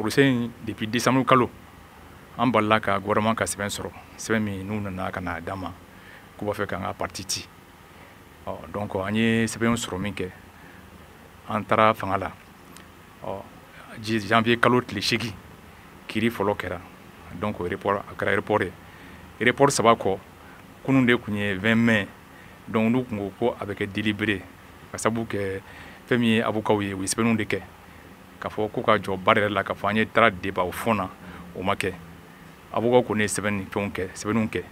Procès in, depuis décembre kalo, an balila ka gouvernement ka sɛbɛn sɔrɔ, sɛbɛn min n'u nana ka na d'an ma k'u b'a fɛ k'an ka parti ci. Ɔ, donc an ye sɛbɛn sɔrɔ min kɛ, an taara fanga la. Ɔ, janvier kalo tile 8, kiiri fɔlɔ kɛra. Donc report, a kɛra report ye. Report saba kɔ, kunun de tun ye 20 mai. Donc n'u tun ko ko a bɛ kɛ délibéré, ka sababu kɛ fɛn min ye, avocat ye, u ye sɛbɛnniw de kɛ k'a fɔ ko ka jɔ baara yɛrɛ la, k'a fɔ an ye taara débat au fond na, o ma kɛ. Avocat kɔni ye sɛbɛn ni fɛnw kɛ, sɛbɛnniw kɛ.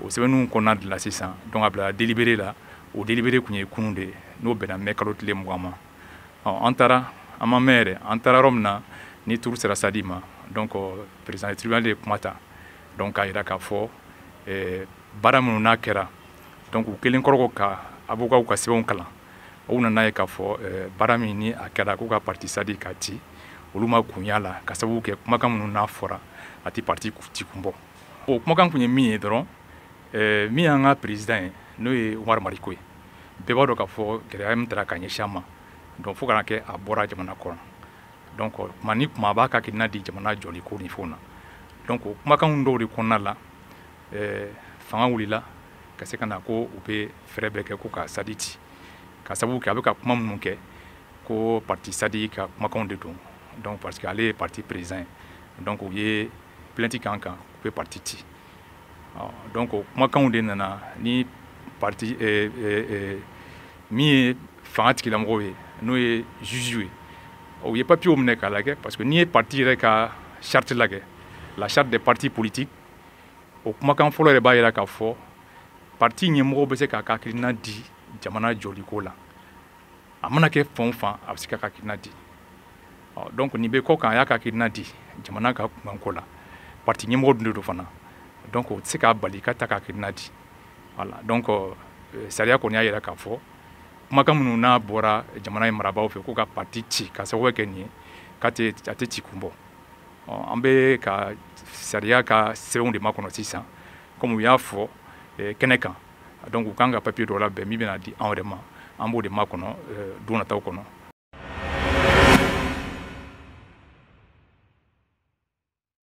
O sɛbɛnniw kɔnɔna de la sisan, donc a bila délibéré la. O délibéré tun ye kunun de ye, n'o bɛnna mai kalo tile 20 ma. Ɔ, an taara, an ma mɛn yɛrɛ, an taara yɔrɔ min na ni tour sera Sadi ma, donc président du tribunal ye kuma ta, donc k'a jira k'a fɔ baara minnu n'a kɛra. Donc u kelen kɔrɔ ka avocat ka sɛbɛnw kalan, u nana ye k'a fɔ baara min ni a kɛra k'u ka parti Sadi k'a ci, olu ma kun y'a la, ka sababu kɛ kumakan minnu n'a fɔra, a tɛ parti ci kun bɔ. O kumakan kun ye min ye dɔrɔn, min y'an ka président ye, n'o ye Umaru Mariko ye, bɛɛ b'a dɔn k'a fɔ gɛlɛya min taara ka ɲɛsin a ma, donc fo kana kɛ a bɔra jamana kɔnɔ. Donc kuma ni kuma, a b'a ka hakilina di jamana jɔli ko ni fɛnw na. Donc o kumakan dɔw de kɔnɔna la, fanga wulila ka se ka na ko u bɛ fɛɛrɛ bɛɛ kɛ ko ka Sadi ci, ka sababu kɛ a bɛ ka kuma minnu kɛ, ko parti Sadi ka kumakanw de don. Donc parce que ale ye parti président ye, donc u ye plainte k'an kan, u bɛ parti ci. Donc o kumakanw de nana ni parti min ye fanga tigilamɔgɔw ye, n'o ye juge ye, u ye papier minɛ k'a lajɛ, parce que n'i ye parti yɛrɛ ka charte lajɛ, la charte des partis politiques, o kumakan fɔlɔ yɛrɛ b'a jira k'a fɔ parti ɲɛmɔgɔw bɛ se k'a ka hakilina di jamana jɔliko la. A mana kɛ fan o fan, a bɛ se k'a ka hakilina di. Donc nin bɛ kɔ kan, a y'a ka hakilina di jamana ka kunkanko la. Parti ɲɛmɔgɔ dun de don fana, donc o tɛ se k'a bali ka ta ka hakilina di. Voilà, donc sariya kɔni y'a jira k'a fɔ kumakan minnu n'a bɔra jamana in marabaaw fɛ k'u ka parti ci ka sababu kɛ nin ye, k'a tɛ, a tɛ ci kun bɔ. An bɛ ka sariya ka sɛbɛnw de makɔnɔ sisan. Comme u y'a fɔ kɛnɛ kan, donc u kan ka papier dɔ labɛn min bɛna di anw yɛrɛ ma, an b'o de makɔnɔ don nataw kɔnɔ.